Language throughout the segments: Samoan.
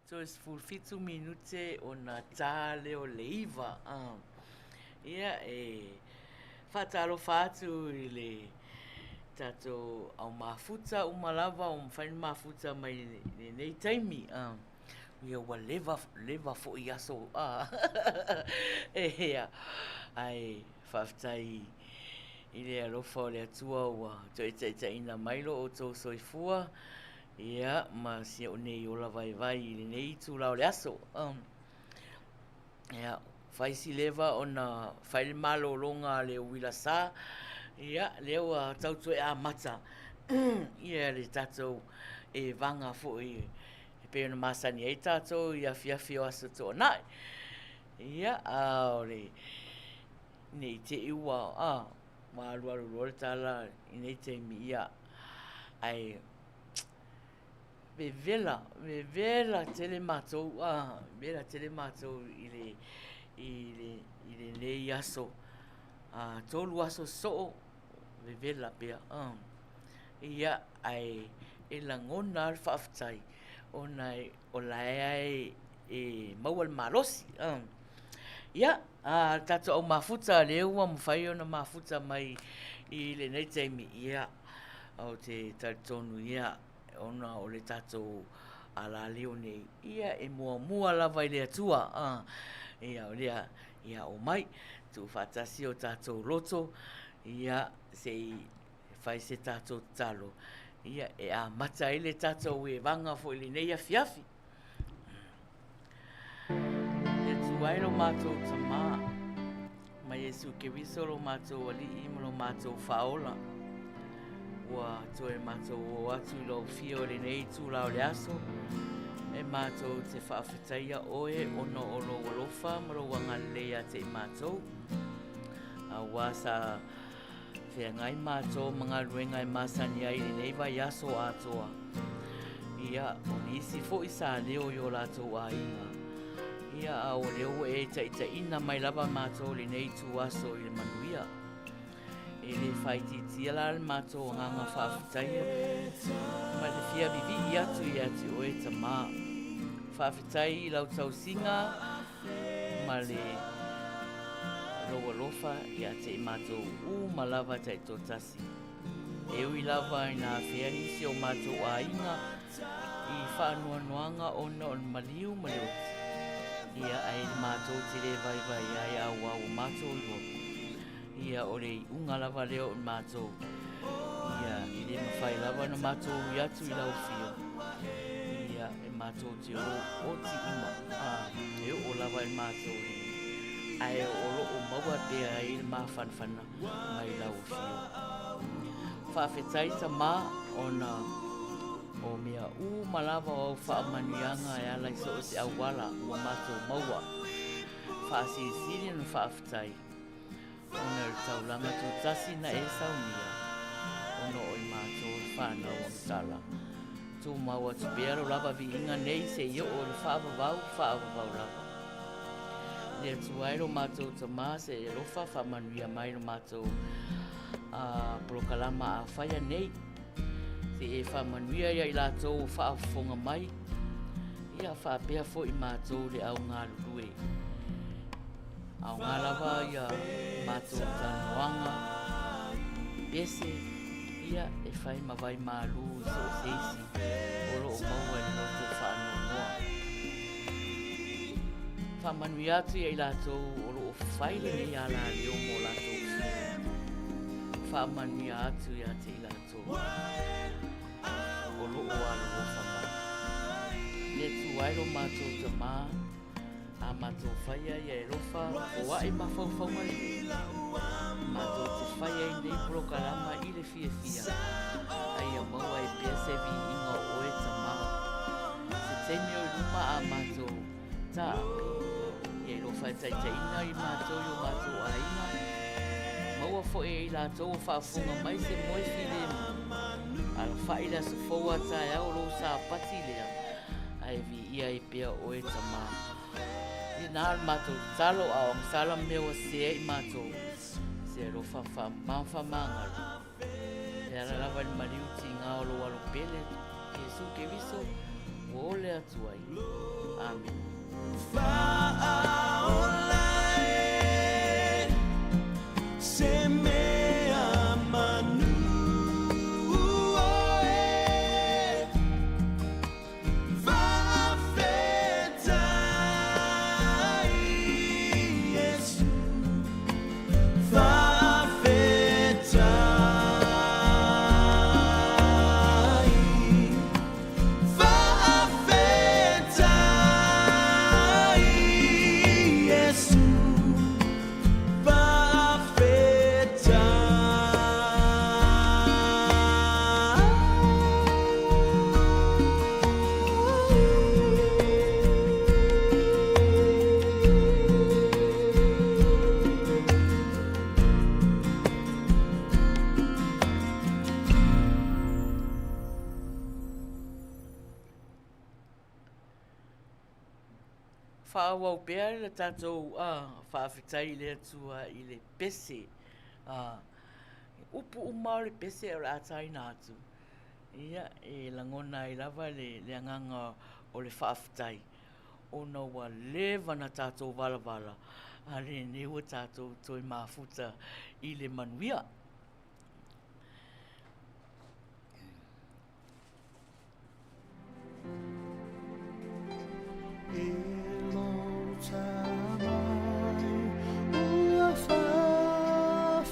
Toe 17 minute ona ta lea o le 9. Ia, e faatalofa atu i le tatou au mafuta uma lava ua mafai ona mafuta mai i lenei taimi. Ia ua leva, leva foi aso. Ia, ae faafetai i le alofa o le Atua ua toe taitaiina mai lo outou soifua. Ia, ma si ou nei ola vaivai i lenei itula o le aso. Ia, fai si leva ona fai le malologa a le uila sa. Ia, lea ua tau toe amata ia le tatou evaga foi e pei ona masani ai tatou i afiafi o Aso Toonai. Ia, a o le ne i te i ua ua alualu loa le tala i nei taimi, ia, ae vevela, vevela tele matou, a, vevela tele matou i le, i le, i lenei aso. A, 3 aso sosoo, vevela pea, a. Ia, ae e lagona lava le faafetai ona o la e e maua le malosi. Ia, le tatou au mafuta lea ua mafai ona mafuta mai i lenei taimi, ia, ou te talitonu ia, ona o le tatou alaleo nei, ia e muamua lava i le Atua. Ia, o lea, ia omai, tuufaatasi o tatou loto, ia, se i fai se tatou tatalo, ia, e amata ai le tatou evaga foi i lenei afiafi. Le Atua e lo matou Tamā, ma Iesu Keriso lo matou Alii ma lo matou Faaola, ua toe matou o atu i lou afio i lenei itula o le aso, e matou te faafetaia oe ona o lou alofa ma lou agalelei ia te i matou, aua sa Feagai matou ma galuega e masani ai i lenei vaiaso atoa. Ia, o nisi foi sa leo i o latou aiga. Ia, a o lea ua e taitaiina mai lava matou i lenei ituaso i le manuia. E le faaitiitia la le matou agaga faafetaia ma le fia vivii atu ia te oe Tamā. Faafetai i lau tausiga ma le lou alofa ia te i matou uma lava taitoatasi. E ui lava ina afea nisi o matou aiga i faanoanoaga ona o le maliu ma le oti, ia ae matou te le vaivai ai auā ua matou iloa. Ia, o le iuga lava lea o matou, ia, e le mafai lava ona matou ui atu i lau afio, ia, e matou te o oti uma, a, e oo lava i matou i, ae o lo o maua pea ai le mafanafana mai lau afio. Faafetai Tamā ona o mea uma lava o au faamanuiaga e ala i so o se auala ua matou maua. Faasilisili ona faafetai. Ona o le taulaga tutasi na e saunia, ona o i matou le whanau o Matala. Tumau atu pea lo lava viiga nei seia oo i le faavavau, faavavau lava. Le Atua e lo matou Tamā se i alofa faamanuia mai lo matou polokalama a faia nei. Se i e faamanuia ia i latou o faafofoga mai, ia faapea foi matou le au galulue. Aoga lava ia matou talanoaga, pese, ia e fai ma vai malū i so o se isi o lo o maua i le loto faanoanoa. Faamanuia atu ia i latou o lo o fai lenei alaleo mo latou fia. Faamanuia atu ia te i latou o lo o alolofa mai. Le Atua e lo matou Tamā, A matou faia ia e alofa o aʻe mafaufauga lelei, matou te fai ai nei polokalama i le fiafia, a ia maua ai pea se viiga o oe Tamā. Se taimi o i luma a matou taape, ia alofa e taitaiina i matou i o matou aiga, maua foi e i latou o faafofoga mai se moe filemu. Alafai le aso fou a taeao o lou Sapati lea, ae viia ai pea oe Tamā. Inā le matou tatalo a o agasala mea ua sese ai i matou, se alofa faamama faamagalo. E ala lava i le maliu tiga o lou alo pele, Iesu Keriso, momoli atu ai. Amene. Faaola e se mea manu oe. Faafetai Iesu. Faafetai. Faafetai Iesu. Faafetai. Faaauau pea le tatou faafetai i le Atua i le pese. Upu uma o le pese o le a taina atu, ia, e lagona ai lava le agaga o le faafetai, ona ua leva ona tatou valavala, a lenei ua tatou toe mafuta i le manuia. E lota mai ua faafetai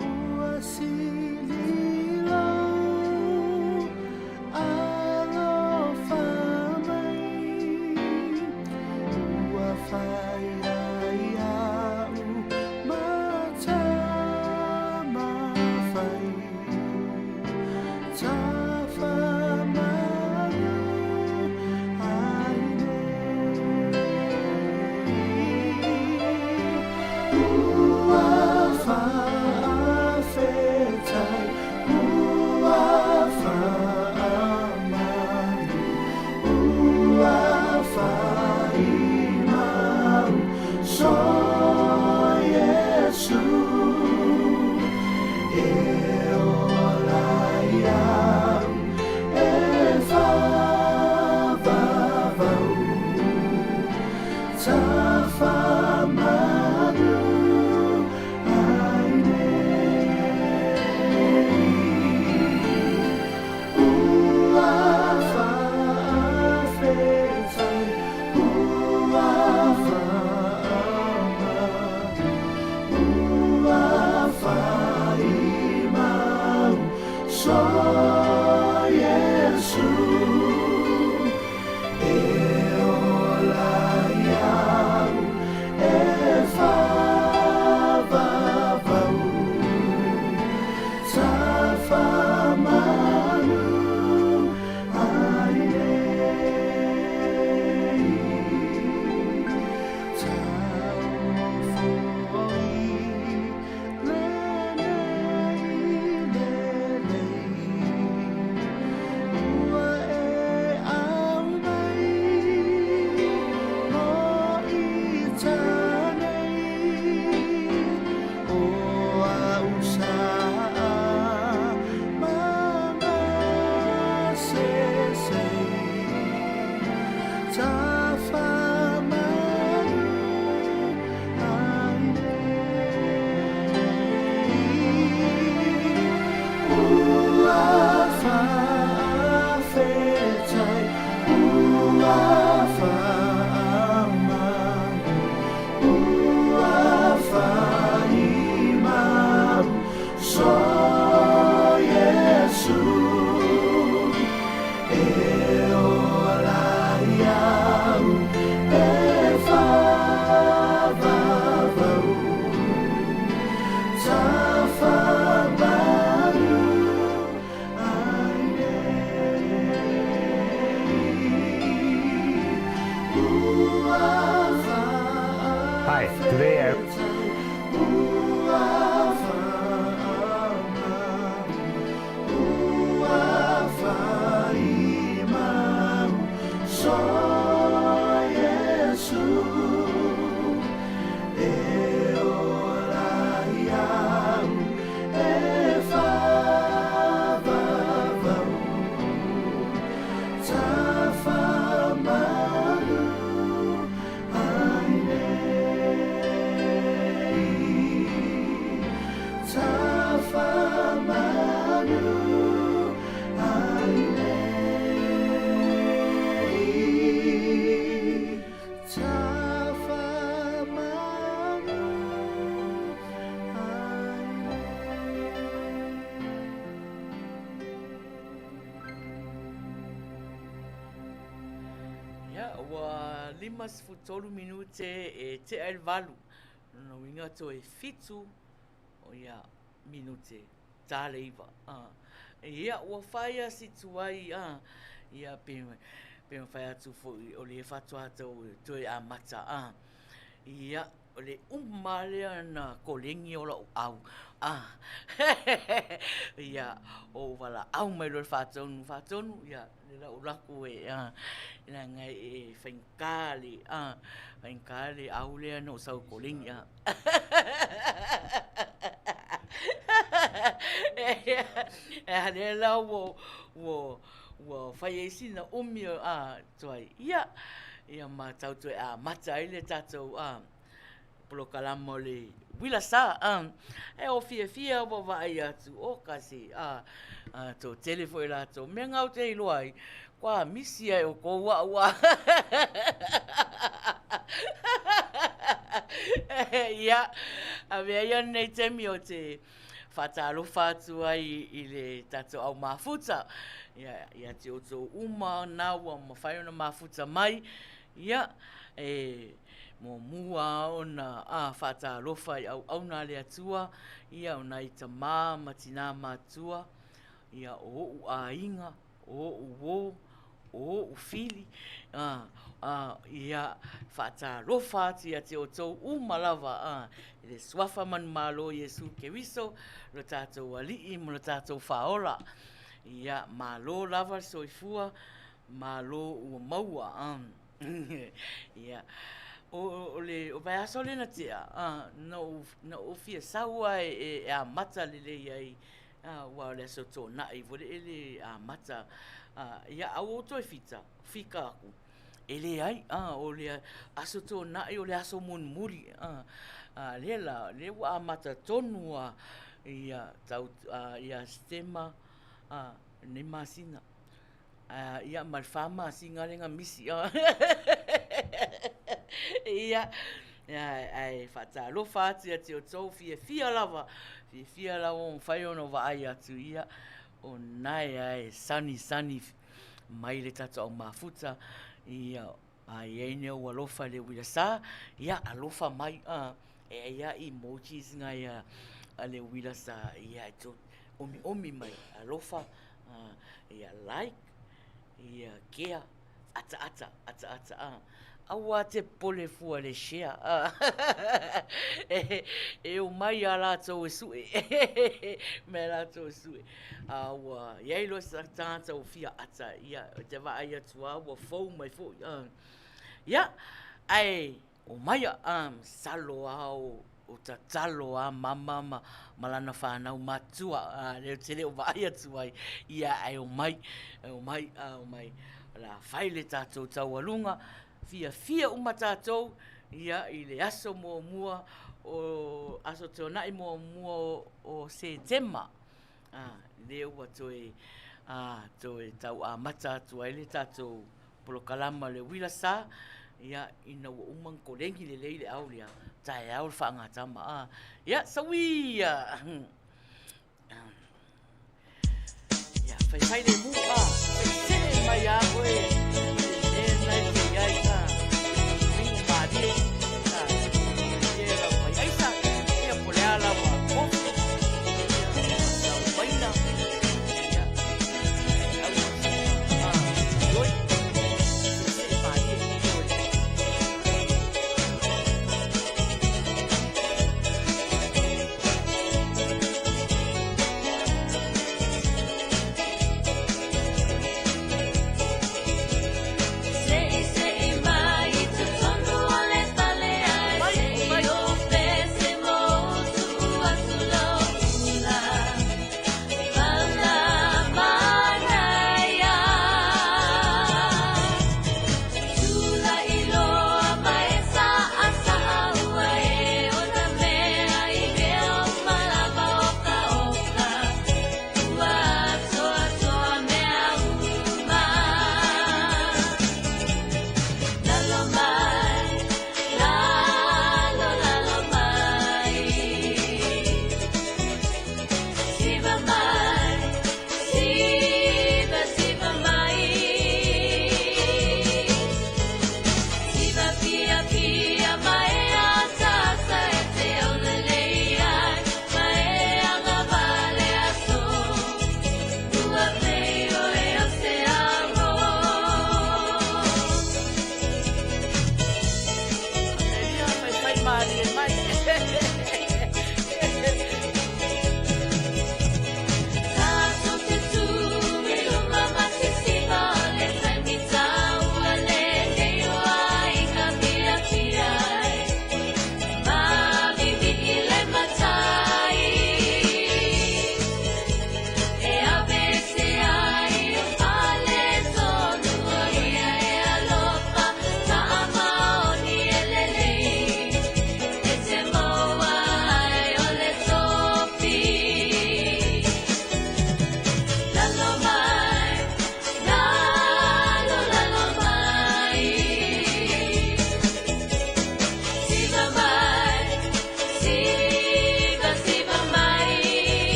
ua sili lou alofa mai ua fai ai a'u ma tama fai tafamalu ai nei ua faafetai ua faamanu ua faimau so Iesu e ola ia'u e faavavau tafamanu ai nei ua faafetai ua faamanu ua faimau so Iesu e ola ia'u e faavavau tafamanu ai nei taufoi lenei lelei ua e aumai mo i tanei o a'u saa ma gasesei tafamanu ai nei ua faafetai ua faamanu ua faimau so Iesu e ola ia'u e faavavau tafamanu ai nei ua Hi, today I faafetai ua faamanu ua faimau so Iesu e ola ia'u e faavavau. Ia, ua 53 minute e tea i le 8. Lona uiga toe 7 ia minute ta le 9. Ia, ua fai lava si tuai, ia, pe pe mafai atu foi o lea faatoa toe amata. Ia, o le uma lava lea na koleni o lau au. Ia, ou valaau mai loa i le faatonu, faatonu, ia, le la ou alu atu e, leaga e faigata le, faigata le au lea na ou sau e koleni. A lea la ua fai ai sina umi o tuai, ia, ia ma tau toe amata ai le tatou polokalama o le uila sa. E o fiafia ua vaai atu, o kasi, a, toatele foi latou. O mea na ou te iloa ai, kua misi lava e outou au a. Ia, avea ia lenei taimi ou te faatalofa atu ai i le tatou au mafuta, ia, ia te outou uma na ua mafai ona mafuta mai, ia, e muamua lava ona faatalofa i auauna a le Atua, ia, o nai tama ma tina matutua, ia, o ou aiga, o ou uo, o ou fili, ia, faatalofa atu ia te outou uma lava i le Suafa manumalo o Iesu Keriso, lo tatou Alii ma lo tatou Faaola. Ia, malo lava le soifua, malo ua maua. Ia, o le vaiaso lea na tea, na ou fia sau lava e amata lelei ai, aua o le aso Toonai foi lea e amata, ia ae ua ou toe fika atu, e leai, o le aso Toonai o le aso mulimuli. A o lea la, o lea ua amata tonu lava ia Setema lenei masina. Ia ma le fa masina lea na misi. Ia, ae faatalofa atu ia te outou, fiafia lava, fiafia lava ua mafai ona vaai atu, ia, o lena e sagisagi mai le tatou au mafuta, ia, a i ai ni ou alofa i le uila sa, ia alofa mai, e i ai lava emojis na a le uila sa, ia e tou omiomi mai, alofa, ia like, ia kea, ataata, ataata, a. Aua te popole fua i le share, a. E omai lava latou e sue, omai lava latou e sue. A ua i ai loa se tagata ua fia ata, ia, ou te vaai atu lava ua fou mai foi. Ia, ae omaia, masalo lava o tatalo lava mama ma lana fanau matutua, a lea ou te le o vaai atu ai, ia ae omai, omai, omai o le a fai le tatou taualuga, fiafia uma tatou ia i le aso muamua o Aso Toonai muamua o Setema. Lea ua toe toe tau amata atu ai le tatou polokalama o le uila sa, ia, ina ua uma ona koleni lelei le au lea, taeao le faagatama. A, ia, sauia! Ia, faifai le mu, a, seisee mai a oe i le mea lena e te i ai, a, uiga malie, a, ia lau fai aisa, ia po o le a lava kofi, ia, lau paina, ia, e au a, oi, seisee malie, oi.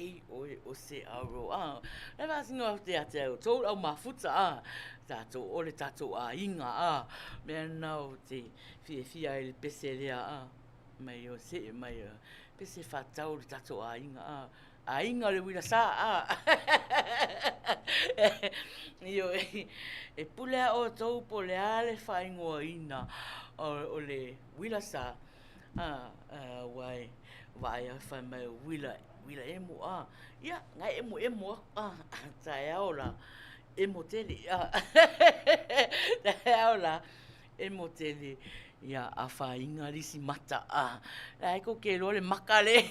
K-O-O-C-R-O, a. Le faasinoga atu ia te au, tou le au mafuta, a. Tatou o le tatou aiga, a. Mea lena ou te fiafia ai i le pese lea, a. Mai o see mai, pese faatatau i le tatou aiga, a. Aiga o le uila sa, a. Ioe, e pule lava outou po o le a le faaigoaina o le uila sa, a, aua e vaai atu fai mai uila, uila emo, a. Ia, na e emoemo lava, a, taeao la, emo tele, a. Taeao la, emo tele, ia afaina le isi mata, a, la e tou te iloa le maka lea.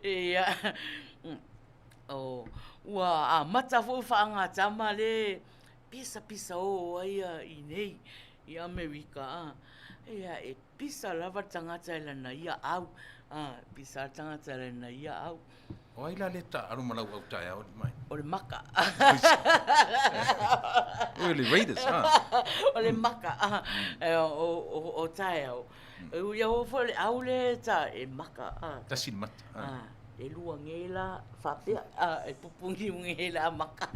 Ia, ua amata foi faagatama le pisapisa oo ai i inei i Amerika, a, ia e pisa lava le tagata i lana ia au, a, pisa lava le tagata i lana ia au. O ai la lea taaalo ma lau au taeao alii mai? O le maka. Oi, le Raiders, ha? O le maka, o taeao. Ia o foi le au le ta e maka. Tasi le mata. E lua ngela faapea, e pupungi ngela maka.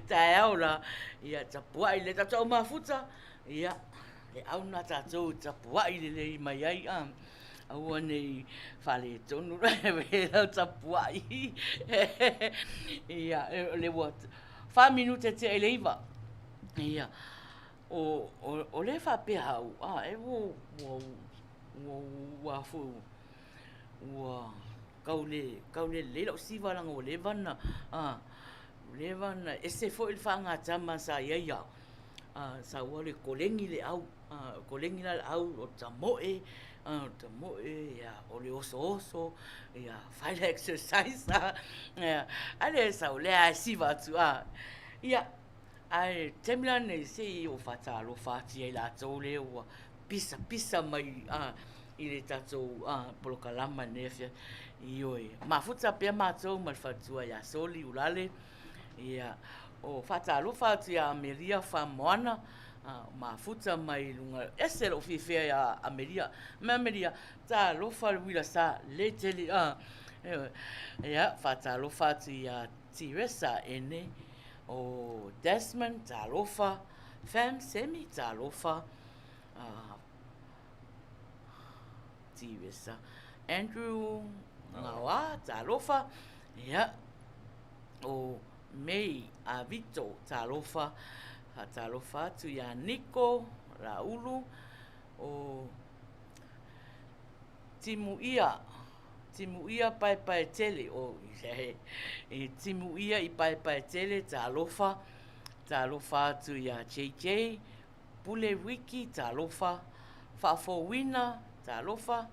Taeao la, ia tapuai le tatou mafuta, ia Le au na tatou e tapuai lelei mai ai, a, aua ne i faaletonu le lau tapuai. Ia, o le ua fa minute tea i le 9. Ia, o, o, o lea faapea au, a, e ua, ua, ua, ua, ua, ua kau le, kau le lelei lau siva leaga ua leva ona, a, ua leva ona ese foi le faagatama sa i ai au. Sa ou alu e koleni le au, koleni la le au o le tamoe, o le tamoe, ia, o le osooso, ia, fai le exercise, ia, a le sau lea e siva atu, a. Ia, ae taimi la lenei, se i ou faatalofa atu ia i latou lea ua pisapisa mai i le tatou polokalama i lenei afiafi. Ioe, mafuta pea matou ma le faletua ia Soli Ulale, Ia, o faatalofa atu ia Amelia Faamoana, mafuta mai i luga, ese lou fiafia ia Amelia. Mai Amelia, talofa le uila sa, lelei tele. Ia, faatalofa atu ia Tiresa Ene, o Desmond, talofa, Fam Semi, talofa, Tiresa, Andrew Ngaoa, talofa, ia, o May Avito, talofa, faatalofa atu ia Niko Laulu, o Timuia, Timuia Paepaetele, o i Timuia i Paepaetele, talofa, talofa atu ia JJ, Pule Wiki, talofa, Faafouina, talofa,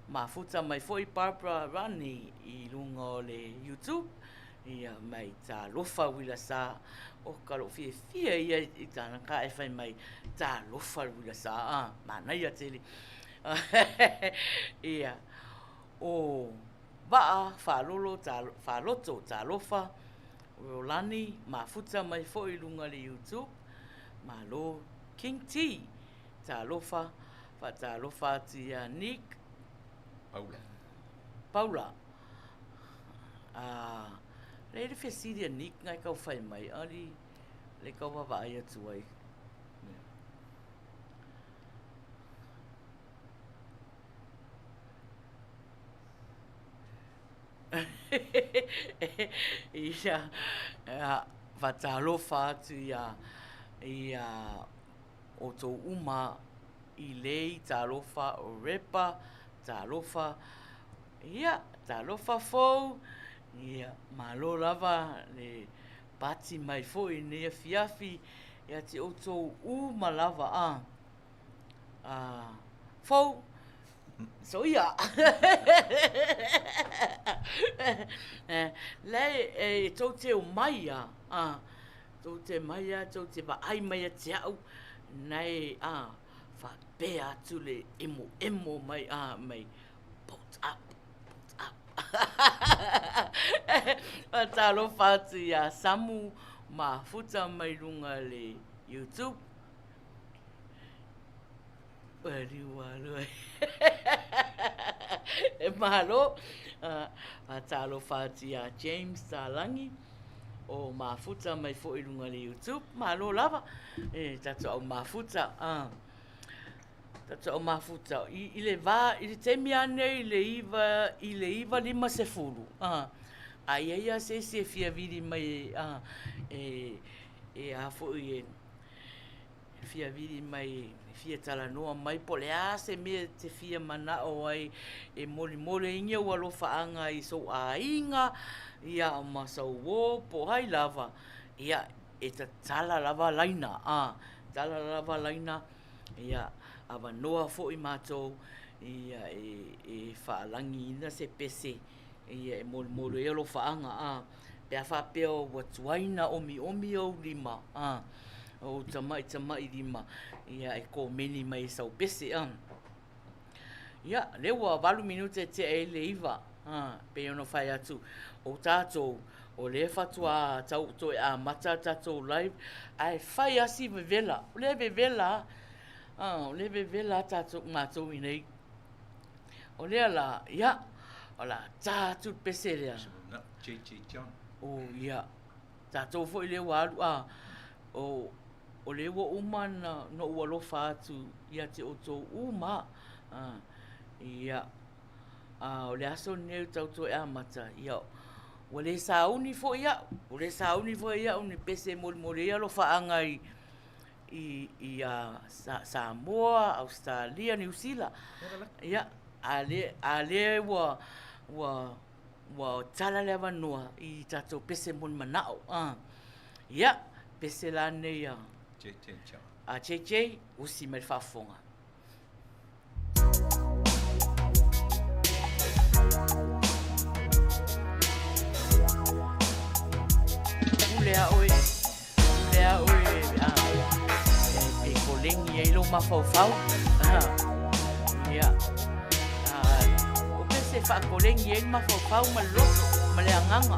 mafuta mai foi Barbara Rani i luga o le YouTube, ia mai talofa uila sa, o ka lou fiafia ia i tana ka e fai mai talofa le uila sa, a, manaia tele. Ia, o Vaa Faalolo, Faaloto, talofa, Rolani, mafuta mai foi i luga o le YouTube, Malo King T, talofa, faatalofa atu ia Nick. Paula. Paula. Ah, le le fesili a Nick ngai kau fai mai, ali le kau vaavaai atu ai. Ia, faatalofa atu ia ia outou uma i lei talofa o Repa, talofa, ia, talofa fou, ia, malo lava le pati mai foi i lenei afiafi ia te outou uma lava a. Fou, soia. Leai, e tou te omai a, a, tou te mai a, tou te vaai mai ia te au, nae, a, faapea atu le emoemo mai, a, mai, bolt up, bolt up. Talofa atu ia Samu mafuta mai luga le YouTube. Malo. Faatalofa atu iā James Talagi o Mafuta mai foi i luga i le YouTube. Malo lava e tatou au mafuta. Tatou au mafuta i le va i le taimi lava nei i le iva i le 9:50 a i ai lava se isi e fia vili mai e e a foi e fia vili mai e fia talanoa mai po o le a se mea e te fia manao ai e molimoli ai ni ou alofaaga i sou aiga, ia ma sou uo po o ai lava, ia e tatala lava laina, a, tatala lava laina, ia avanoa foi matou ia e faalagiina se pese Ia e molimoli ai alofaaga a, pe a faapea ua tuai ona omiomi ou lima a, ou tamaitamai lima, ia e komeni mai i sau pese a. Ia, lea ua 8 minute e tea ai le 9 a, pei ona fai atu, o tatou, o lea faatoa tau toe amata a tatou live, ae fai lava si vevela, o lea e vevela lava, o lea e vevela lava tatou, matou i inei. O lea la, ia, o le a ta atu le pese lea. JJ John. O, ia, tatou foi lea ua alu, a, o, o lea ua uma ona ou alofa atu ia te outou uma, a, ia, a, o le aso lenei o tau toe amata, ia, ua le sauni foi au, ua le sauni foi au i ni pese e molimoli ai alofaaga i, i ia Samoa, Ausetalia, Niu Sila. Ia, a lea, a lea ua, ua, ua tala le avanoa i tatou pese mo ni manao. Ia, pese la nei a JJ John. A JJ, usi mai le faafofoga. Pule a oe, pule a oe e kolegi ai lou mafaufau. Ia. O pese e faakolegi ai le mafaufau ma le loto ma le agaga.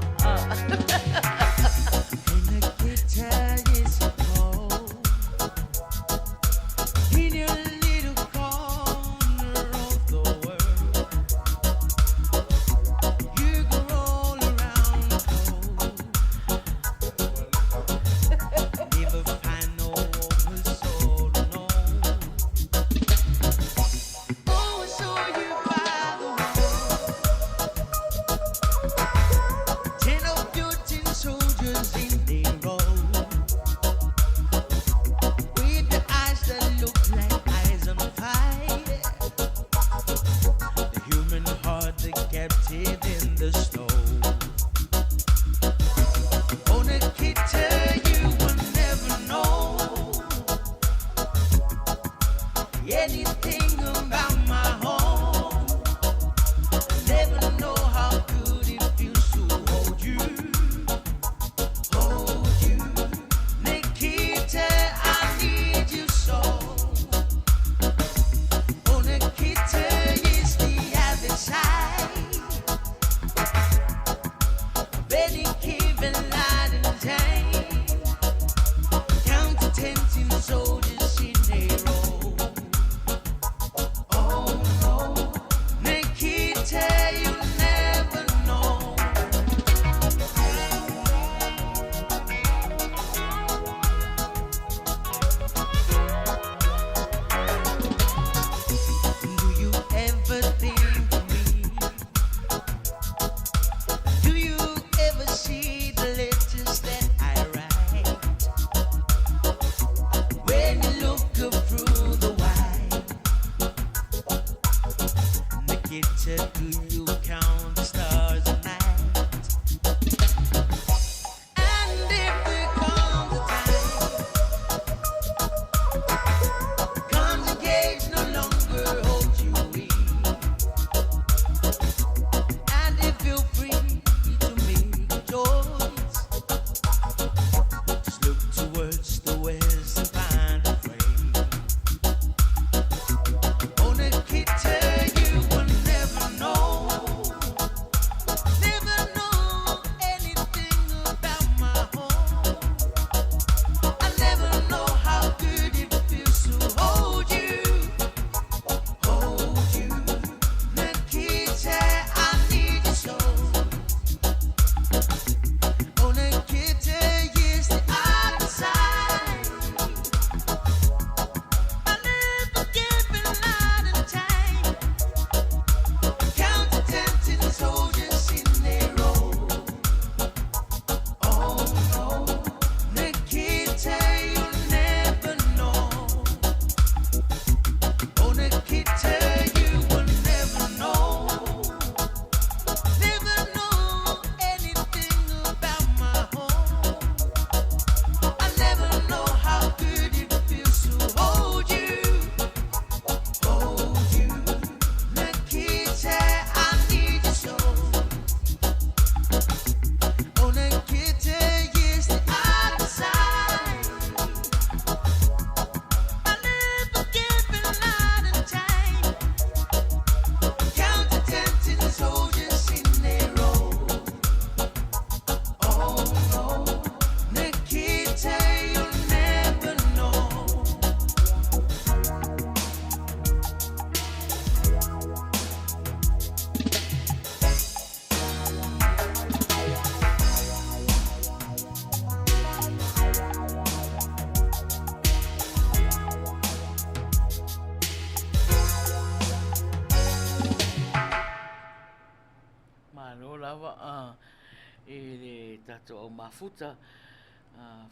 i le tatou au mafuta.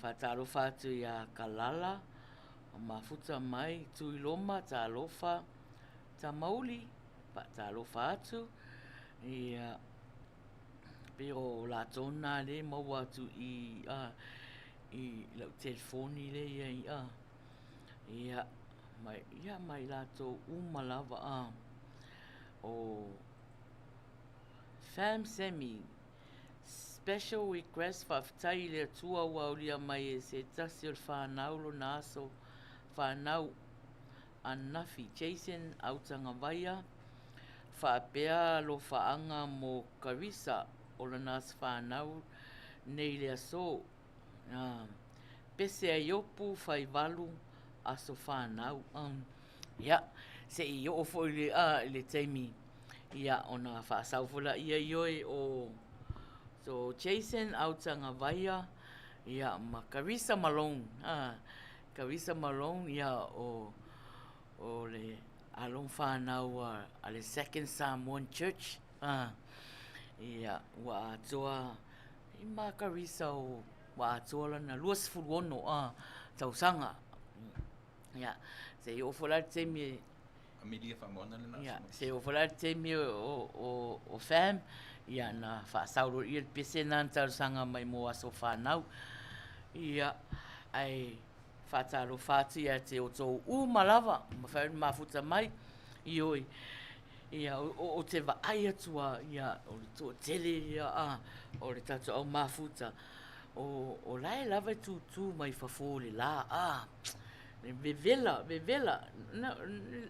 Faatalofa atu ia Kalala, mafuta mai Tuiloma, talofa Tamauli, faatalofa atu. Ia, pei o latou na lea e maua atu i i lau telefoni lea e i ai a. Ia, ma, ia ma i latou uma lava a. O Fam Sammy, Special request Faafetai i le Atua ua aulia mai e se tasi o le whanau lona aso whanau anafi Jason Autagavaia faapea alofaaga mo Carissa o lona aso whanau nei le aso pese Aiopu faivalu aso whanau. Ia, se i oo foi i le, i le taimi, ia, ona faasau foi laia i oe o so Jason Autagavaia, ia, ma Carissa Malone, Carissa Malone, ia, o, o le alo ma fanau a, a le Second Samoan Church, ia, ua atoa i ma Carissa o, ua atoa lana 26 tausaga. Ia, se i oo foi la le taimi e... Amelia Faamoana lena Ia, se i oo foi la le taimi o Fam, ia na faasau loa i le pese lena na talosaga mai mo aso fanau. Ia, ae faatalofa atu ia te outou uma lava, mafai ona mafuta mai, ioe, ia, ou te vaai atu lava, ia, o le toatele ia o le tatou au mafuta, o la e lava e tūtū mai fafo o le la, a, le vevela, vevela,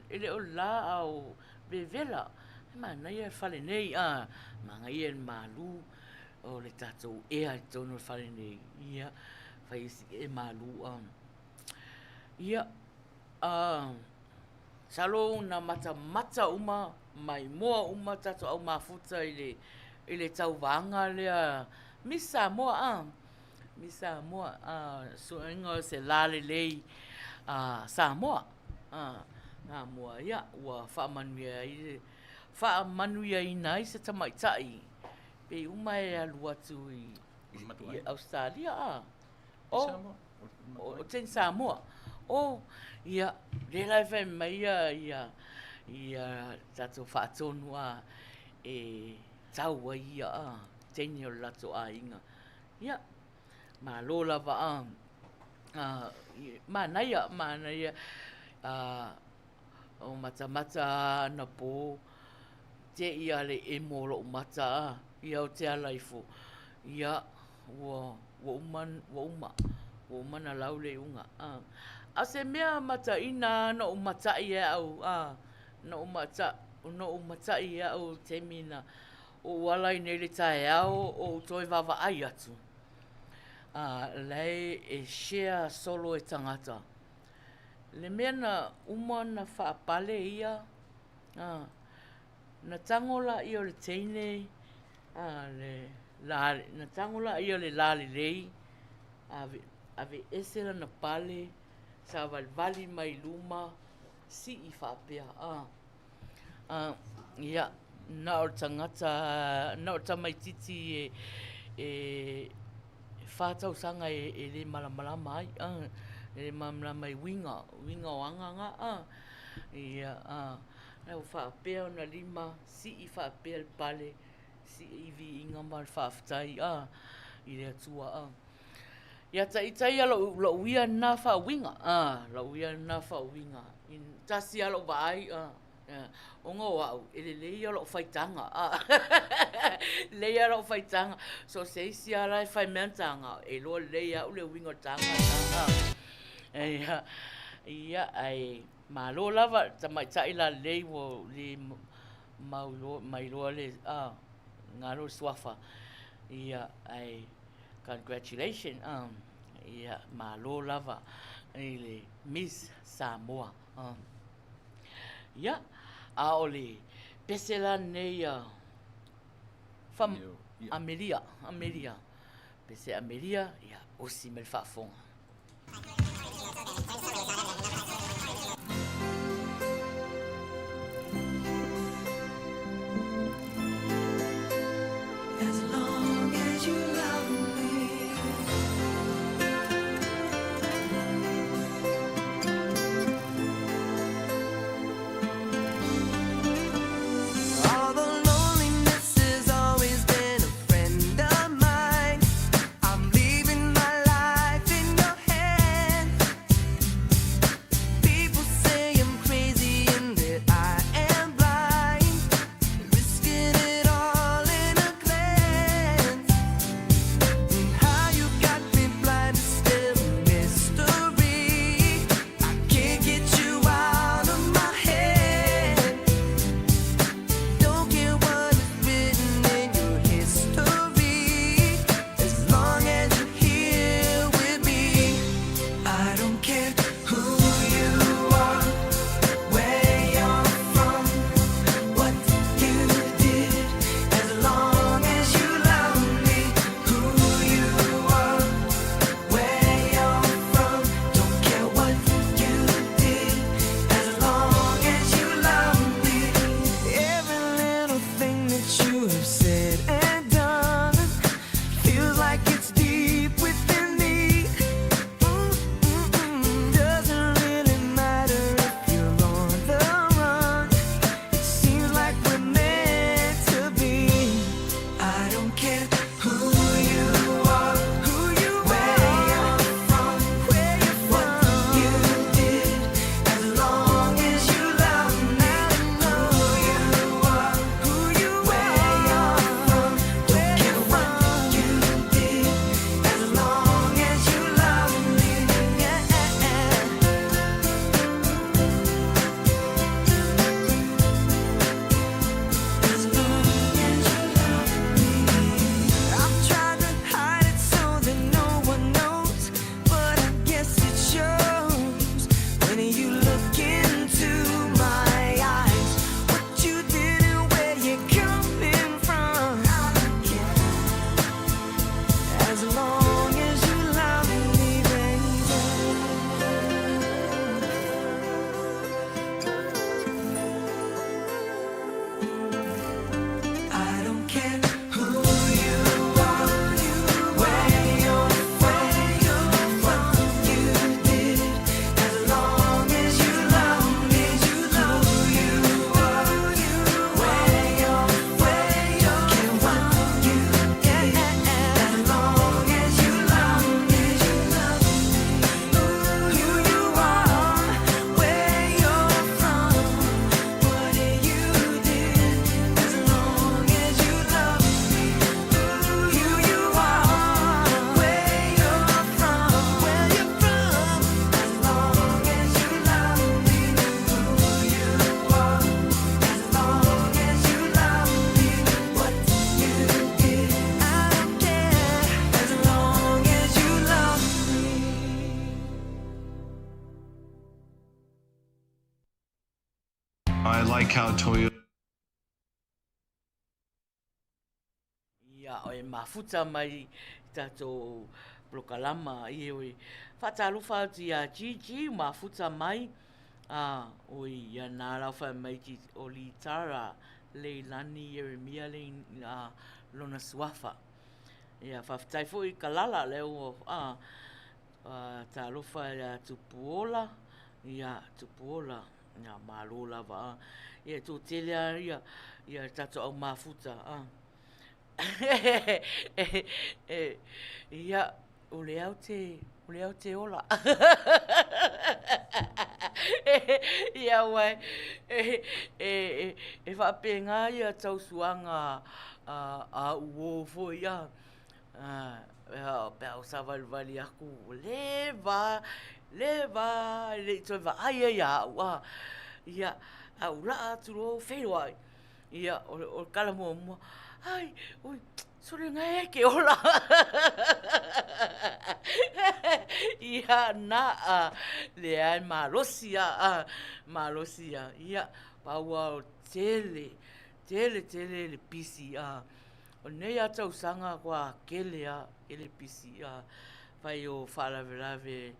e le o le la a o vevela, e manaia le fale nei, a, manaia le malu o le tatou ea i totonu o le fale nei, ia, fai si e malu, a. Ia, a, masalo na matamata uma, maimoa uma tatou au mafuta i le, i le tauvaga lea Miss Samoa, a, Miss Samoa, a, suega o se lalelei a Samoa, a, Samoa, ia, ua faamanuia ai le, faamanuiaina ai se tamaitai, pei uma e alu atu i, i Ausetalia, a. O, o teine Samoa. O, ia, lea la e fai mai ia, ia, ia tatou faatonu a, e tau ai ia a, teine o le latou aiga. Ia, malo lava a, a, manaia, manaia, a, o matamata anapo, te i a le emo o lou mata a, ia o te ala ifo, ia, ua, ua uma, ua uma, ua uma ona lau le iuga. A o se mea mataina na ou mata'i e au, a, na ou mata, na ou mata'i e au i le taimi na ou ala ai nei i le taeao o ou toe vaavaai atu, a, la e, e share solo e tagata. Le mea na uma ona faapale ia, a, na tago laia o le teine, a, le la, na tago laia o le lalelei, ave, aveese lana pale, savalivali mai luma, sii faapea, a, a, ia, na o le tagata, na o le tamaitiiti e, e, 4 tausaga e, e le malamalama ai, a, e le malamalama i uiga, uiga o aga na, a, ia, a, ua faapea ona lima, sii faapea le pale, sii i viiga ma le faafetai, a, i le Atua, a. Ia ita ia lou, lou ia lena faauiga, a, lou ia lena faauiga, tasi lava lou vaai, a, ona o au, e lelei ia lou faitaga, a, lelei lava lou faitaga, so se isi lava la e fai mai ana taga, e iloa lelei e au le uiga o le taga lena, a. Ia, ia, ae malo lava tamaitai lalelei ua le mauiloa, mailoa le, a, galo le suafa, ia, ae congratulations, a, ia, malo lava i le Miss Samoa, a. Ia, a o le pese la lenei a fa, Amelia, Amelia, pese Amelia, ia, osi mai le faafofoga. As long as you Ia, o e mafuta mai i tatou polokalama, ioe. Faatalofa atu ia Gigi, mafuta mai, a, oi, ia nā lau whai mai Gigi, o Litara, Leilani, Ieremia, le, a, lona suafa. Ia, faafetai foi i Kalala, lea ua, a, a, talofa ia Tupuola, ia, Tupuola, ia, malo lava, a. Ia, e toatele lava ia, ia tatou au mafuta, a. Ia, o lea ou te, o lea ou te ola. Ia, aua e, e, e faapena ia tausuaga a uō foi, a, pe a ou savalivali atu, ua leva lava, leva lava e le i toe vaai ai ia au, a. Ia, ae ou laa atu loa ou feiloai. Ia, o le tala muamua, ai, oi, sole na e ke ola. Ia, na, a, leai, malosi a, a, malosi a. Ia, pau lava o tele, tele tele le pisi, a. O lenei lava tausaga ua tele lava, tele pisi, a. Fai o faalavelave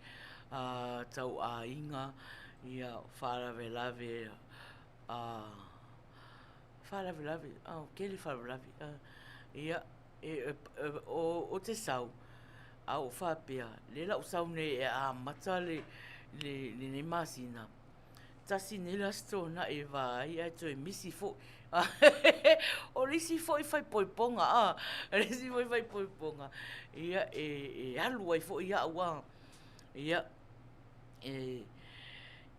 a tau aiga, ia, faalavelave a faalavelave, a tele faalavelave. Ia, e, o, o te sau, a ou faapea, lea la ou sau nei e amata le, le, lenei masina, tasi nei le Aso Toonai e vaai ae toe misi foi. O le isi foi faaipoipoga, a, o le isi foi faaipoipoga, ia, e, e alu ai foi au, a, ia, e,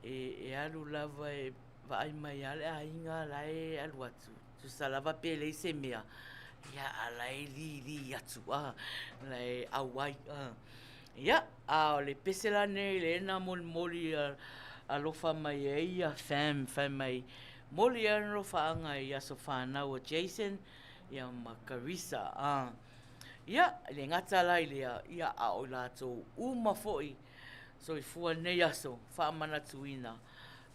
E, e alu lava e vaai mai lava le aiga la e alu atu, tusa lava pe leai se mea, ia a la e lili atu, a, la e auai, a. Ia, a o le pese la nei lea na molimoli alofa mai ai ia Fam, fai mai, moli ai alofaaga i aso fanau a Jason, ia ma Carissa, a. Ia, e le gata la i lea, ia a o i latou uma foi soifua lenei aso, faamanatuina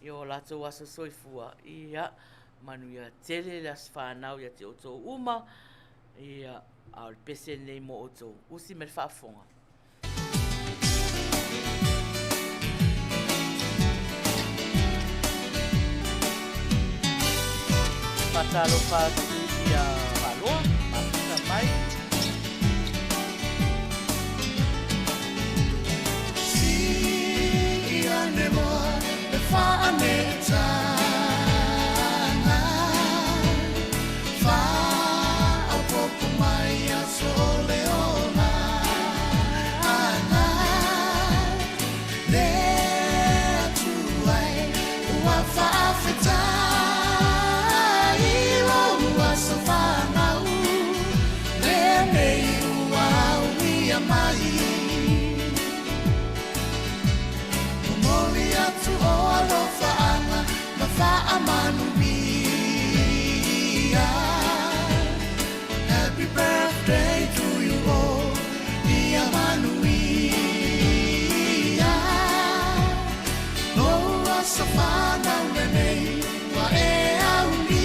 i o latou aso soifua, ia manuia tele le aso fanau ia te outou uma, ia, a o le pese lenei mo outou. Usi mai le faafofoga. Faatalofa atu ia Valoa, mafuta mai. Happy birthday to you all Ia manuia Lou aso fanau lenei Ua e aulia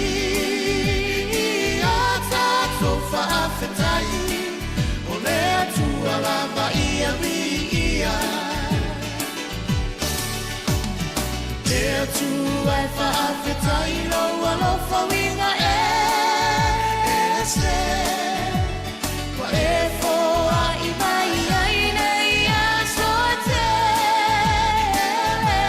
Tatou faafetai O le Atua lava ia viia Le Atua e faafetai Lou alofa uiga ese Ua e foai mai ai nei aso tele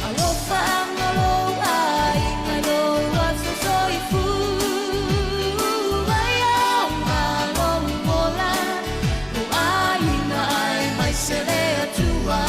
Alofa lou aiga lou aso soifua Ia lou ola lou aiga aemaise le Atua.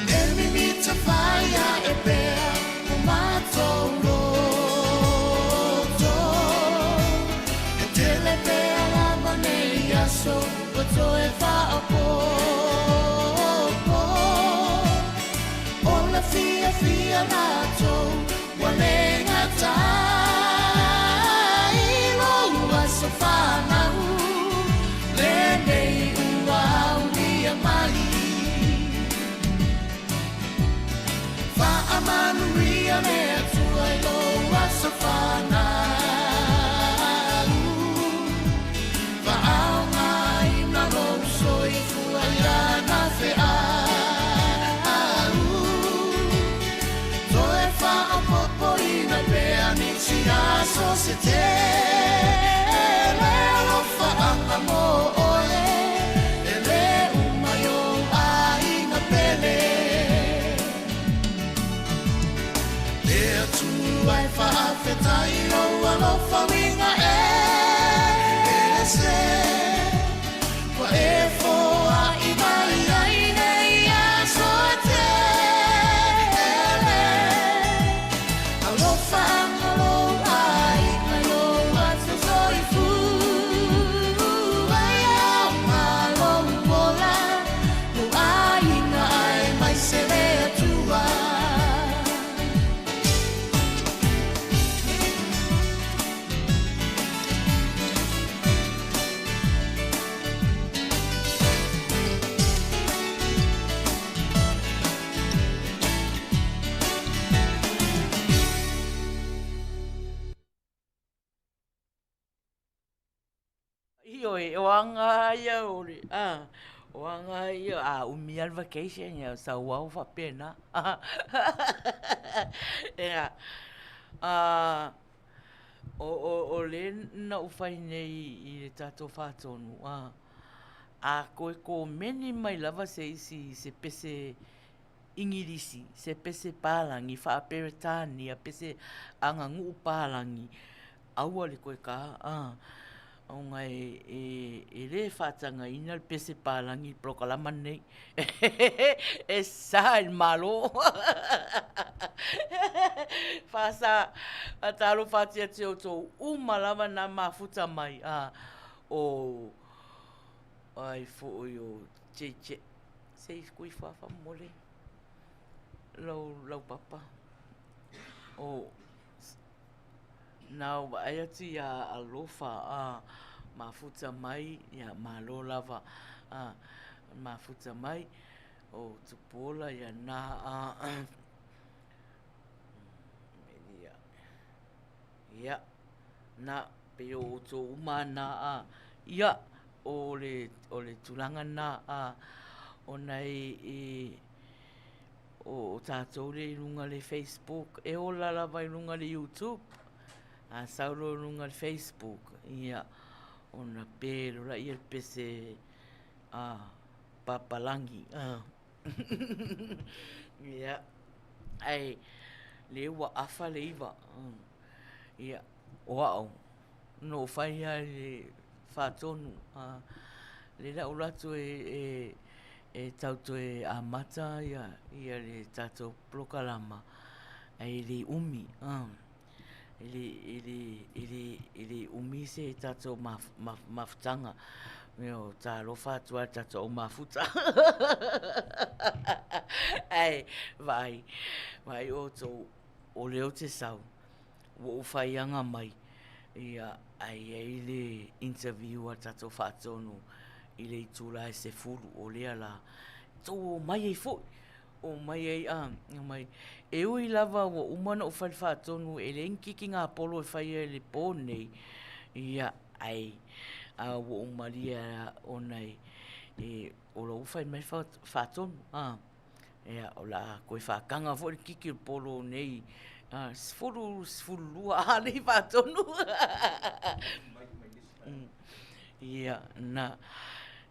E mimita whaia e pea o mātou loto E tele pea lava nei aso ua toe faaopoopo O le fiafia latou. Ua le gata i lou aso fanau lenei ua aulia mai. Faamanuia le Atua i lou aso fanau. Faaaogaina lou soifua i lana feau. Toe faaopoopoina pea nisi aso se tele alofaaga mo oe e le uma i ou aiga pele. Le Atua e faafetai i lou alofa uiga ese ua e foai mai ai nei aso e tele. Alofaga lou aiga i lou aso soifua e aoga lou ola, lou aiga aemaise le Atua. Ioe, o aga ia o le, a, o aga ia, a umi lava le vacation, ia sau au faapena. Ia, a, o, o, o le na ou fai nei i le tatou faatonu, a, a toe komeni mai lava se isi, se pese Igilisi, se pese palagi, faa-Peretania, pese aganuu palagi, aua le toe ta, a, ona e, e, e le faatagaina le pese palagi i le polokalama lenei. E sa i le Malo. Faasa, talofa atu ia te outou uma lava na mafuta mai, a, o, ai foi o JJ, se i kui faafaamole lau, lau papa. O, na ou vaai atu iā Alofa a mafuta mai, ia malo lava a mafuta mai o Tupuola ia na a ia na pei o outou uma na a ia o le o le tulaga na a ona e e o tatou lea i luga le Facebook e ola lava i luga le YouTube a sau loa i luga le Facebook ia ona pe loa lea le pese a papalagi a ia ae lea ua afa le iva ia o au na ou fai lava i le faatonu a lea la ou alu atu e e tau toe amata ia ia le tatou polokalama ae le umi e le e le e le e le umi se tatou mafutaga ioe talofa atu lava i le tatou au mafuta ae vaai vaai outou o lea ou te sau ua ou faiaga mai ia ae i ai le interview a le tatou faatonu i le itula e 10 o lea la tou omai ai foi omai ai a omai e ui lava ua uma ona ou fai le faatonu e leai ni kikigapolo e faia i le po lenei ia ae a ua ou malie ona e o la ua fai mai le faatonu a Ia, o le a toe faataga foi le kiki o le polo nei, 10, 12 a le faatonu. Ia, na.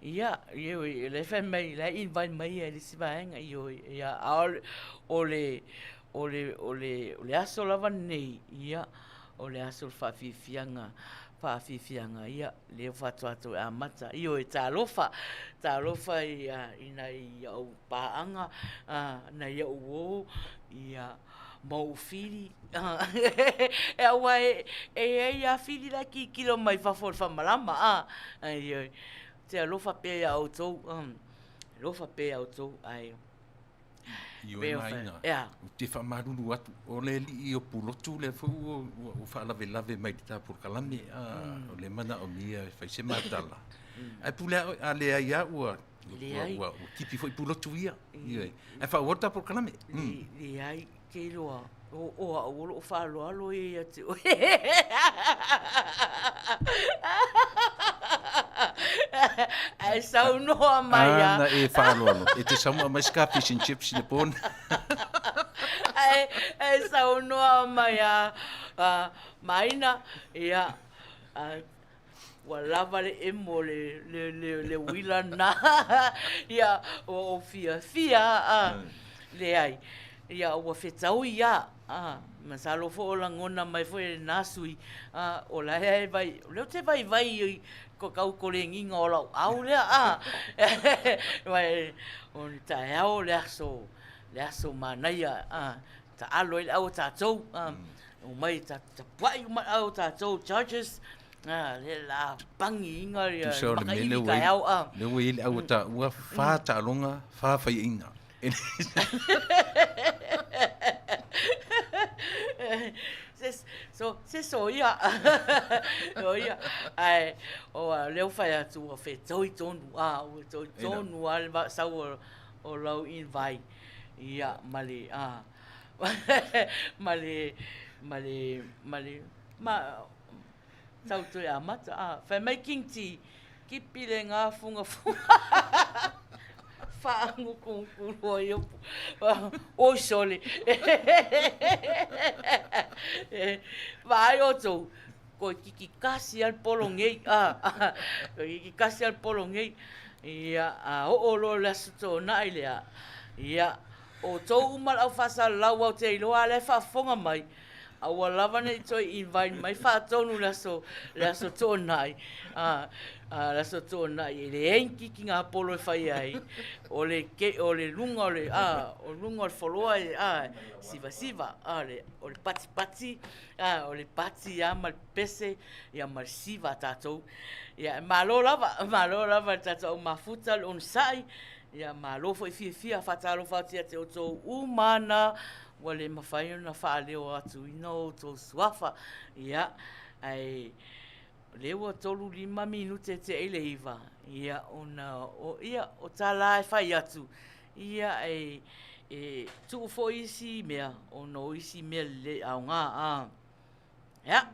Ia, ioe, o la e fai mai, la e invite mai ia i le isi vaega, ioe, ia, a o le, o le, o le, o le aso lava lenei, ia, o le aso o le faafiafiaga, faafiafiaga, ia, lea faatoa toe amata. Ioe, talofa, talofa i, i nai au paaga, nai au uo, ia, ma ou fili. Aua e i ai lava fili la e tilotilo mai fafo o le faamalama, a. Ioe, ou te alofa pea ia outou, alofa pea ia outou, ae. Ioe Maina, ou te faamalulu atu, o le alii o Pulotu lea foi ua ua faalavelave mai i le ta polokalame, a o lea e manaomia e fai se ma tala. Ae pule lava oe, a leai lava ua ua ua tipi foi Pulotu ia. Ioe. Ae faaauau le ta polokalame. Leai, te iloa, o o au o loo faaaloalo ia ia te oe. Ae saunoa mai a. Ana e faaaloalo, e te sau ma aumai se ka fish and chips i le po nei. Ae, ae saunoa mai a, a Maina, ia, a, ua lava le emo o le, le, le, le uila lena. Ia, ua ou fiafia, a, leai. Ia, ua fetaui lava, a, masalo foi o lagona mai foi e lena sui, a, o la e vai, o lea ou te vaivai i ko kau kolegiga o lau au lea, a. O le taeao o le aso, le aso manaia, a, taalo ai le au a tatou, a, omai e tapuai uma le au a tatou, judges, a, lea o le a pagiina ia Tusa o le mea lea ua i, lea ua i ai le au a taua, fa taaloga, fa faiaina. So, se soia. Soia. Ae, o lea ua fai atu ua fetoi tonu, a, ua fetoi tonu lava le sau o lau invite. Ia, ma le, a, ma le, ma le, ma le, ma, tau toe amata, a. Fai mai King T, kipi le gafugafuga, faagutugutu loa ia oi sole. Vaai outou, toeitiiti tasi lava le pologei, a, toeitiiti tasi lava le pologei. Ia, a oo loa i le Aso Toonai lea, ia, outou uma le au faasalalau ou te iloa a la e faafofoga mai, Aua lava ne i toe invite mai faatonu i le aso, le aso Toonai, a, a, le aso Toonai e leai ni kikiga polo e fai ai, o le, ke, o le luga o le, a, o luga o le foloa e, a, sivasiva, a, le, o le patipati, a, o le pati lava ma le pese, ia ma le siva a tatou. Ia, e malo lava, malo lava i le tatou au mafuta, le onosai, ia malo foi fiafia, faatalofa atu ia te outou uma na ua le mafai ona faaleo atuina o outou suafa. Ia, ae o lea ua 35 minute e tea i le 9, ia, ona o, ia, o tala e fai atu, ia, e, e tuu foi isi mea, ona o isi mea le aoga, a. Ia,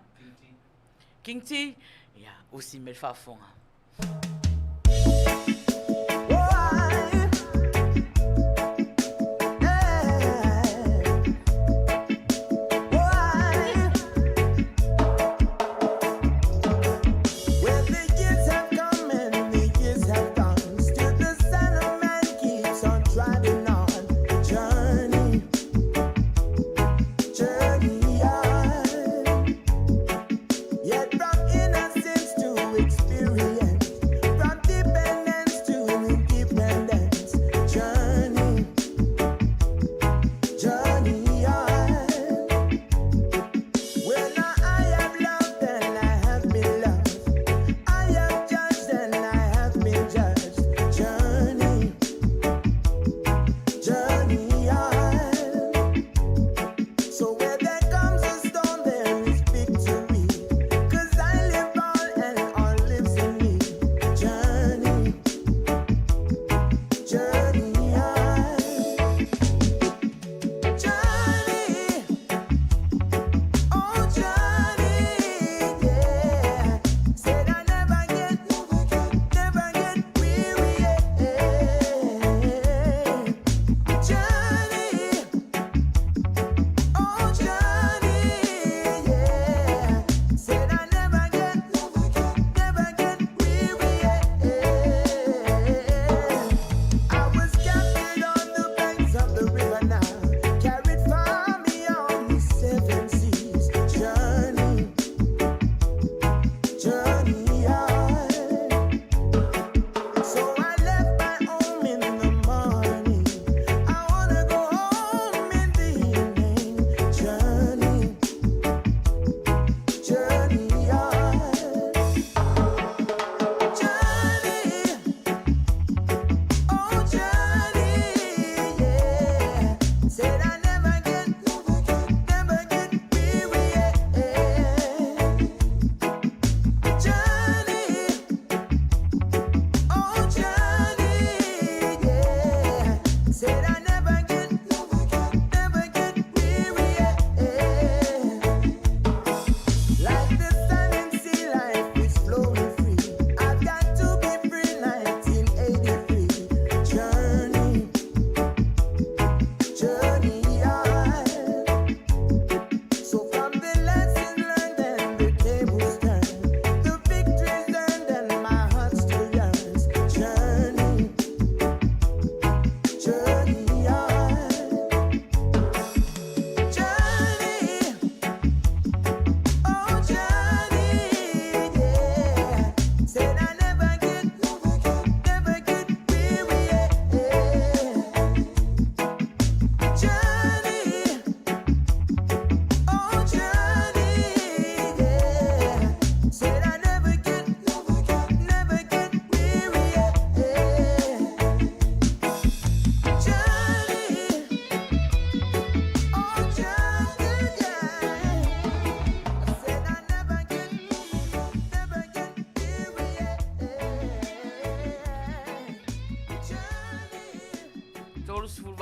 King T, ia, usi mai le faafofoga.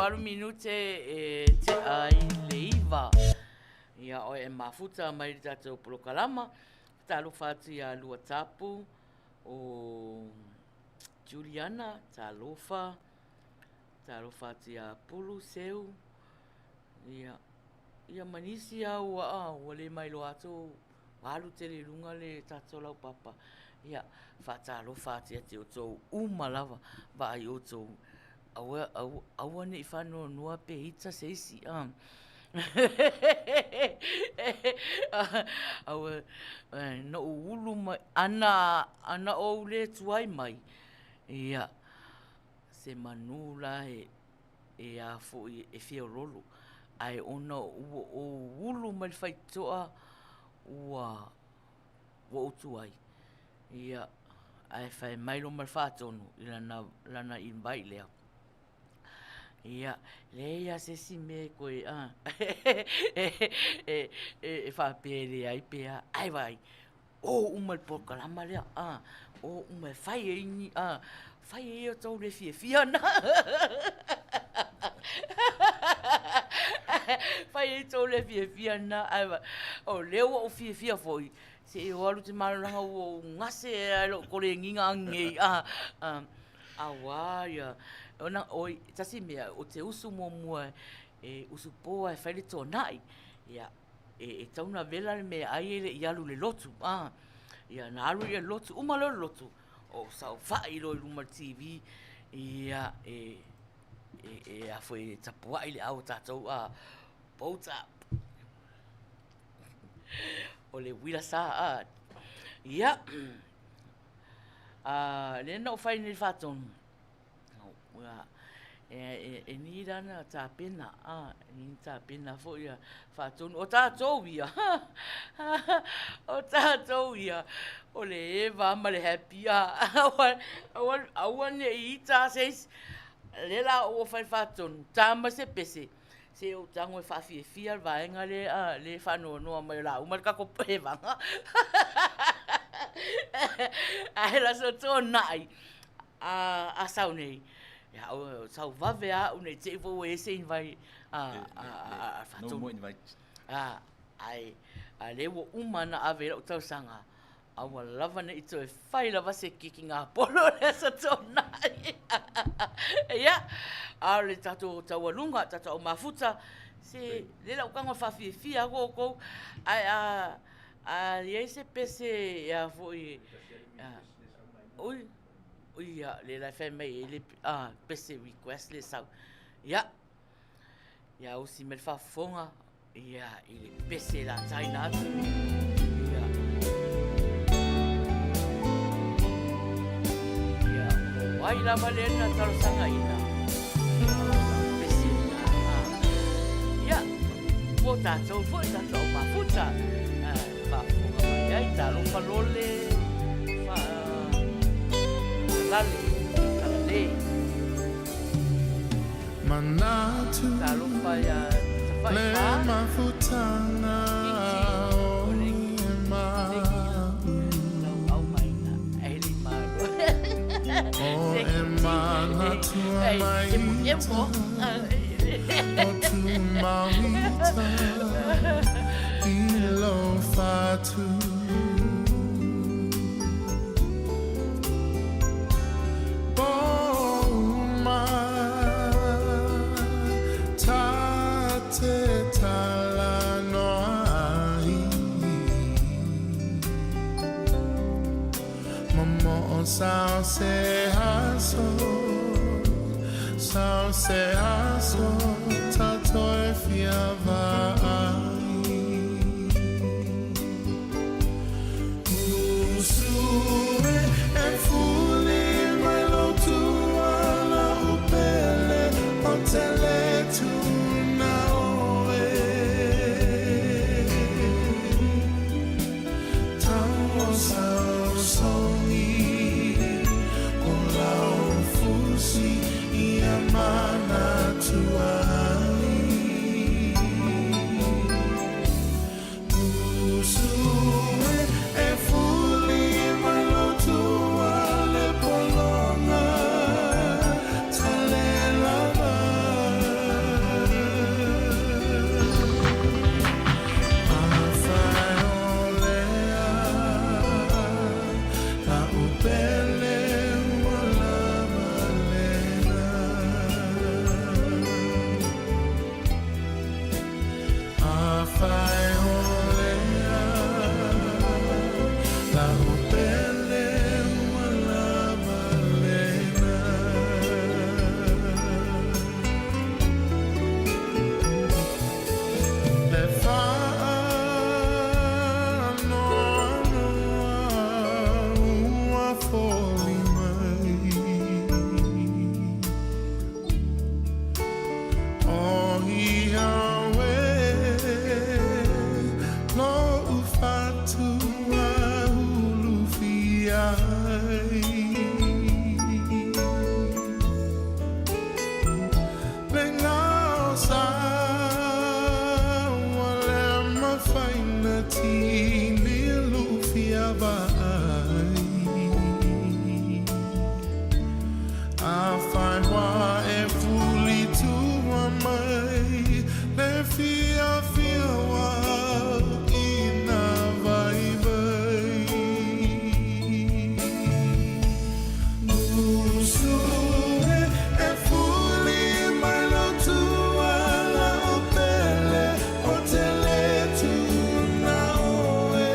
8 minute e tea ai le 9. Ia, oe e mafuta mai le tatou polokalama. Talofa atu ia Luatapu o Juliana, talofa. Talofa atu ia Pulu, Seu, ia, ia ma nisi lava ua, a, ua le mailoa atu, ua alu tele i luga le tatou laupapa. Ia, faatalofa atu ia te outou uma lava, vaai outou, aua, aua, aua ne i faanoanoa pe ita se isi, a. Aua, na ou ulu mai, ana, ana ou le tuai mai, ia, se manu la e, e a foi e feoloolo, ae ona ua ou ulu mai le faitotoa ua ua ou tuai, ia, ae fai mai loa ma le faatonu i lana, lana invite lea, ia, leai lava se isi mea e toe a, e faapea e leai pe a, ae vaai, o uma i le polokalama lea, a, o uma e fai ai ni, a, fai ai o tou le fiafia na. Fai ai tou le fiafia na, ae o lea ua ou fiafia foi, se i ou alu i te malolaga ua ou gase ai lou kolegiga agei, a, a, auā ia, ona, oi, tasi mea, ou te usu muamua e usupo lava e fai le tuanai, ia, e tatau ona vela le meaai e le i alu i le lotu. A, ia na alu ia i le lotu, uma loa le lotu, ou saofai loa i luma o le TV, ia, e, e, e a foi e tapuai le au a tatou, a, bolt up. O le uila sa, a, ia, a, lea na ou fai nei le faatonu, E ni lana tapena, a, e ni tapena foi ia faatonu. O tatou ia, o tatou ia, o le eva ma le happy, a, aua, aua ne i ita se isi. Lea la ua fai faatonu, ta mai se pese, se i ou tago e faafiafia le vaega lea, a, lea e faanoanoa mai o le a uma le tatou evaga. Ae le Aso Toonai, A, a sau nei, ia, o, sau vave a au nei te i foi ua i ai se invite a, a, a, a No more invites. A, ai, a lea ua uma ona ave i lau tausaga, aua lava ne i toe fai lava se keki gapolo i le Aso Toonai. Ia, a o le tatou taualuga, tatou au mafuta, se, lea la ua tago e faafiafia atu outou, ae a, a i ai se pese e a foi, a, ui, Ia, lea la e fai mai ai le pese request lea e sau. Ia, ia usi mai le faafofoga, ia, i le pese la taina atu. Ia. Ia, o ai lava lea na talosagaina. Ia, o lau pese lena. Ia, mo tatou foi, tatou au mafuta. Faafofoga mai ai, talofa lole, faalale, kalale. Manatu Talofa ia Tafai le Fa. mafutaga Kiti, o o le e le lau au maina, e le malo. O Se e kiti, manatua e, mai e mo e mo. O tumauita i lou fatu. Pouma ta te talanoa ai. Momoo sao se aso, sao se aso ta toe fia vaai. Usu e, e fuli mai lou tuala u pele o te le tuna oe. Tau o sau songi o lau fusi ia manatua ai. fiafia ua au i nā waiwai. Musu e, e fuli mai lou tua la'u pele o te lē tuuna ʻoe.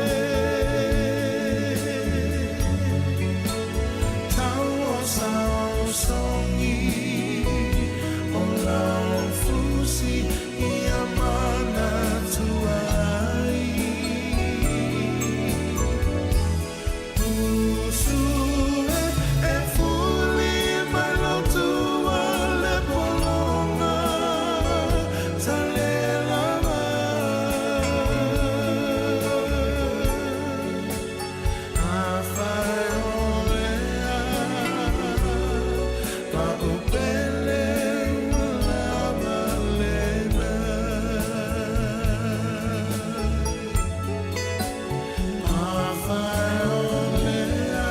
Tau o saosaogi o lau fusi ia manatua ai. Usu e, e fuli mai lou tua le pologa talelava. Afai olea la'u pele ua lava lena. Afai olea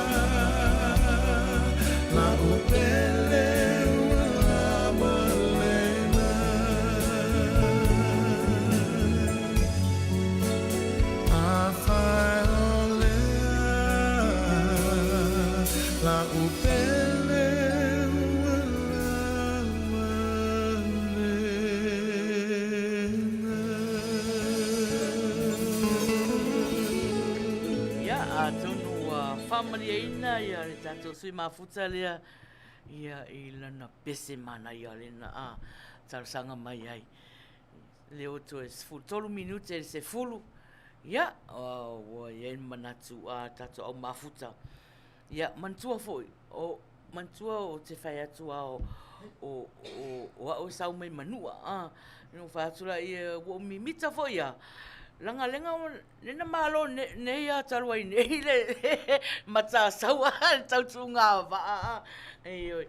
la'u pele ua lava lena. Afai olea la'u pele ua lava lena. Ia, atonu ua faamalieina ia le tatou sui mafuta lea ia i lana pese manaia lena a talosaga mai ai. Le o toe 13 minute i le 10, ia, ua i ai le manatu a tatou au mafuta. Ia, manatua foi, o, manatua ou te fai atu a o, o, o, o au e sau mai Manua, a, na ou fai atu laia, ua ou mimita foi a, leaga lega lena malo nei a talu ai nei le Matasaua le tautuuga vaa a, ioe,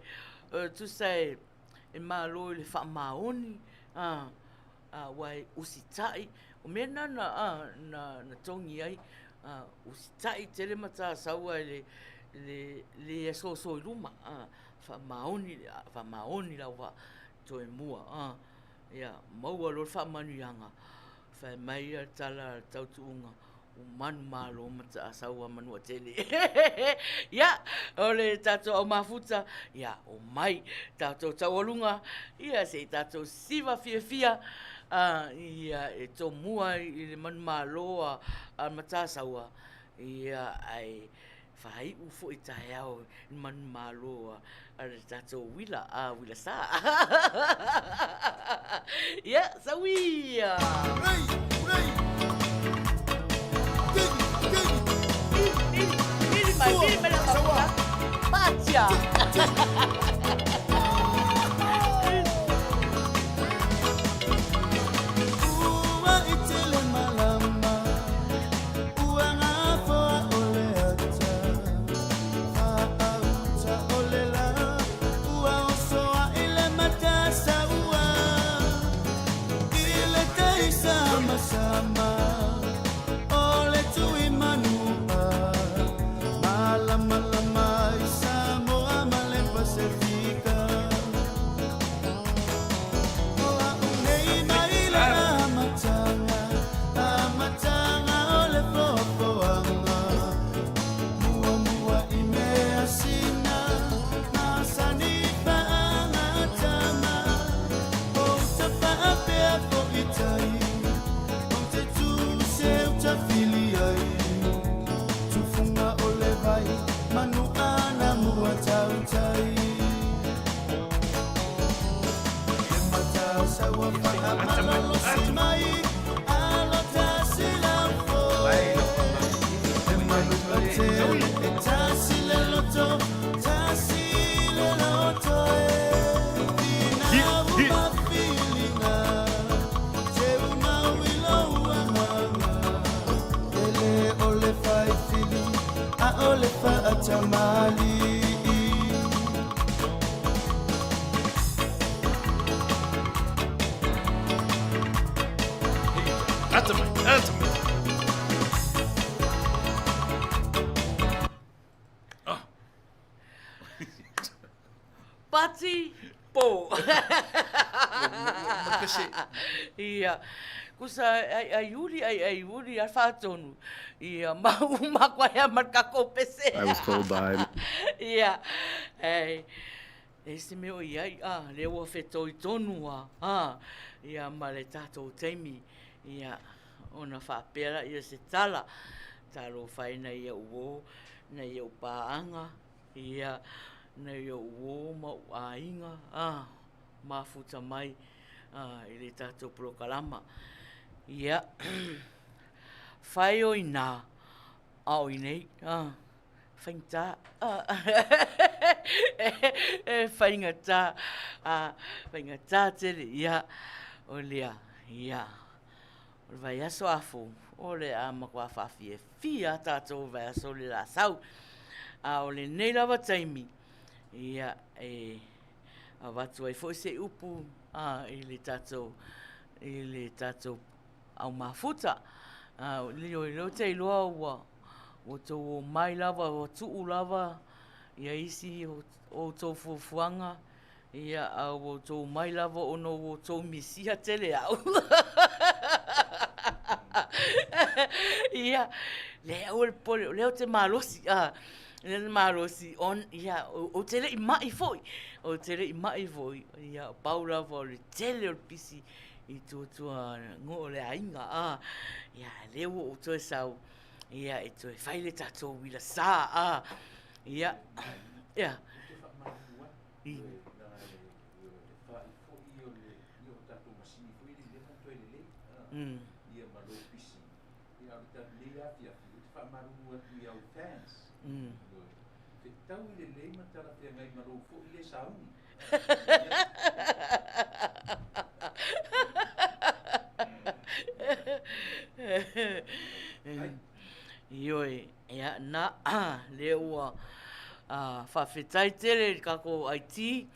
tusa e, e malo i le faamaoni, a, a, aua e usitai, o mea na na, a, na, na togi ai, a, usitai tele Matasaua i le, le, le asoaso i luma, a, faamaoni, faamaoni lava toe mua, a, ia, maua loa le faamanuiaga, fai mai le tala a le tautuuga, ua manumalo Matasaua Manuatele. Ia, o le tatou au mafuta, ia, omai tatou taualuga, ia, se i tatou siva fiafia, a, ia, e tomua i le manumalo a Matasaua, ia, ae faaiu foi taeao i manumalo a le tatou uila, a uila sa. Ia, sau ia! Rei, rei! Pili, pili! Pili, pili mai, pili mai la mafuta. Patia! Ua i tele malama, ua gafoa o le ata, faauta o le la, ua oso ai le matasaua. I le tai samasama, o le tui manua, malamalama i Samoa ma le Pasefika. O a'u nei mai le amataga, amataga o le foafoaga. Muamua i measina, masani faagatama. Ou te faapea fo'i tai, ou te tu se uta fili ai. Tufuga o le vai, manu ana mua tautai. E matasaua faamalolosi mai, alo tasi laufoe. E maluatele, e tasi le loto, tasi le loto e. Finau ma filiga, te umau i lou agaga. E lē o le faifili, a o le faatamali'i. Ata mai, ata mai. Ah. Pati po. Ma pese. Ia. Ia, kusa ai uli ai ai uli a faatonu. Ia, ma uma atu ai ma le tatou pese. I was told by Ia, e, leai se mea o i ai, a, lea ua fetoi tonu a, a, ia ma le tatou taimi, ia, ona faapea laia o se tala, talofa e nai au uo, nai au paaga, ia, nai ou uo ma ou aiga, a, mafuta mai a, i le tatou polokalama. Ia, fai o inā, a o inei, a, faigata, a, e faigata, a, faigata tele, ia, o lea, ia, o le vaiaso a fou, o le a matua faafiafia lava tatou i le vaiaso o le la sau. A o lenei lava taimi, ia, e avatu ai foi se upu a, i le tatou, i le tatou au mafuta. A, ioe, o lea ou te iloa ua outou omai lava, ua tuu lava ia isi o outou fuafuaga, ia, a ua outou omai lava ona ua outou misia tele au. Ia, leai, aua le popole, o lea ou te malosi, a, o lea ou te malosi, on, ia, ou te le i mai foi, ou te le i mai foi, ia, pau lava o le tele o le pisi i tua ngo o le aiga, a, ia, lea ua ou toe sau, ia, e toe fai le tatou uila sa, a, ia, ia. I. Ioe, ia, na, lea ua faafetai tele i le tatou IT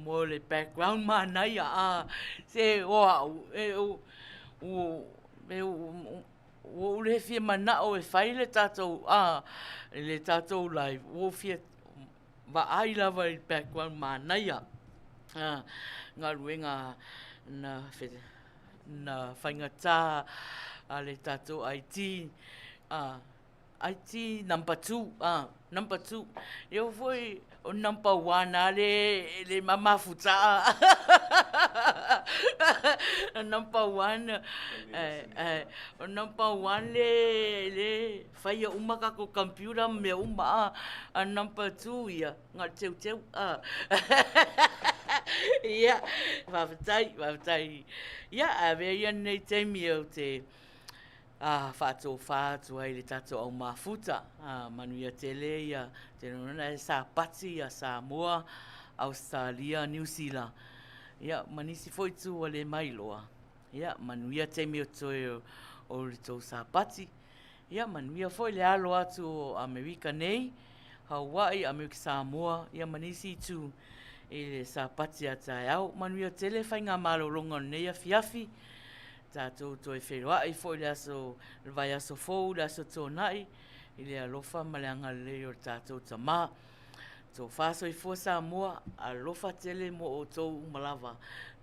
mo le background manaia, a, se o au, e, ua, ua ou le fia manao e fai le tatou, a, le tatou live, ua ou fia vaai lava i le background manaia, a, galuega na na faigata a le tatou IT, a, IT number 2, a, number 2. Ia foi o number 1 a le, le mamafuta. Number 1, eh, o number 1 le, le faia uma tatou computer ma mea uma, a, a number 2 ia, na o le teuteu, a. Ia, faafetai, faafetai. Ia, avea ia lenei taimi ou te faatofa atu ai i le tatou au mafuta. Manuia tele ia te lona e Sapati ia Samoa, Ausetalia, Niu Sila, ia ma nisi foi itu ua le mailoa. Ia, manuia taimi o toe o le tou Sapati. Ia, manuia foi le alo atu o Amerika nei, Hawaii, Amerika Samoa, ia ma nisi itu i le Sapati a taeao. Manuia tele faigamalologa o lenei afiafi. Tatou toe feiloai foi le aso, le vaiaso fou, le aso Toonai, i le alofa ma le agalelei o le tatou Tama. Tofa soifua Samoa, alofa tele mo outou uma lava.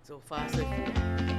Tofa soifua.